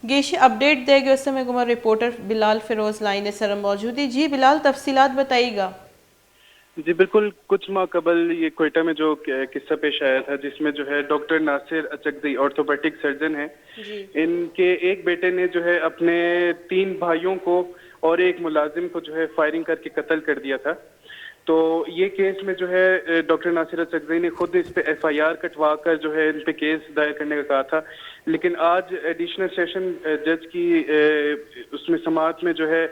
گیشیں اپڈیٹ دئیگ ءِ واستہ مئے گوما رپورٹر بلال فیروز لائن ءِ سرا موجود ایں۔ جی بلال، تفصیلات بتائیے گا۔ جی بالکل، کچھ ماہ قبل یہ کوئٹہ میں جو ق-، قصہ پیش آیا تھا، جس میں جو ہے ڈاکٹر ناصر اچکزئی آرتھوپیڈک سرجن ہیں، جی۔ ان کے ایک بیٹے نے جو ہے اپنے تین بھائیوں کو اور ایک ملازم کو جو ہے فائرنگ کر کے قتل کر دیا تھا۔ تو یہ کیس میں جو ہے، اے، ڈاکٹر ناصر اچکزئی نے خود اس پہ ایف آئی آر کٹوا کر جو ہے ان پہ کیس دائر کرنے کا کہا تھا، لیکن آج ایڈیشنل سیشن، اے، جج کی، اے، اس میں سماعت میں جو ہے،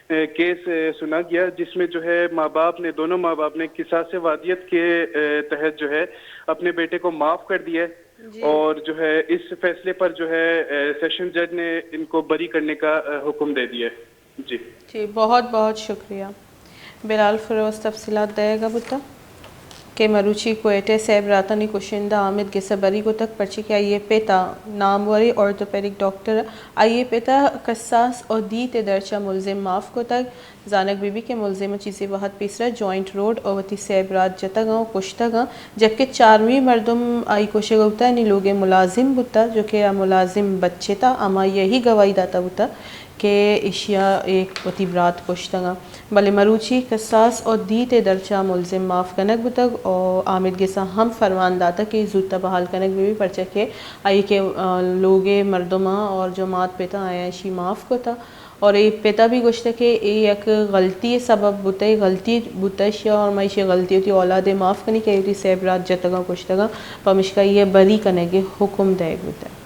اے، کیس، اے، سنا گیا، جس میں جو ہے ماں باپ نے، دونوں ماں باپ نے قصاص وادیت کے، اے، تحت جو ہے اپنے بیٹے کو معاف کر دیا ہے جی۔ اور جو ہے اس فیصلے پر جو ہے، اے، سیشن جج نے ان کو بری کرنے کا، اے، حکم دے دیا ہے۔ جی۔ جی، بہت بہت شکریہ۔ بلال فیروز تفصیلات دئیگ ءَ بوتگ کہ مروچی کوئٹہ ءَ سئے براتانی کشندہ حامد گس ءَ بری کتگ، پرچی کہ آئی ءِ پت ءَ ناموریں آرتھوپیڈک ڈاکٹر، آئی ءِ پت ءَ قصاص ءُ دیت ءِ درچ ءَ ملزم معاف کتگ۔ زانگ بہ بیت کہ ملزم ءَ چیزے وہد پیسرا جوائنٹ روڈ ءَ وتی سئے برات جتگ اَنت ءُ کشتگ اَنت، جبکہ چارمی مردم آئی کشگ ءَ بوتگ، یعنی لوگ ءِ ملازم بوتگ، جو کہ آ ملازم بچت ءَ، ہمائی ءَ ہی گواہی داتگ بوتگ کہ ایشی ءَ اے وتی برات کشتگ اَنت۔ بلے مروچی قصاص ءُ دیت ءِ درچ ءَ ملزم معاف کنگ بوتگ ءُ حامد گس ءَ ہم فرمان داتگ کہ زوت ءَ بحال کنگ بہ بیت، پرچا کہ آئی کہ، آ، لوگ ءِ مردماں اور جو مات پت اَنت آیاں ایشی معاف کتگ۔ اور اے پت ءَ بھی گوشتگ کہ اے یک غلطی ءِ سبب بوتگ، اے غلطی بوتگ ایشی ءَ، اور ما ایشی غلطی ءَ وتی اولاد ءَ معاف کنیں کہ اے وتی سئے برات جتگ اَنت کشتگ اَنت، پمشکا آئی ءِ بری کنگ ءِ حکم دئیگ بوتگ۔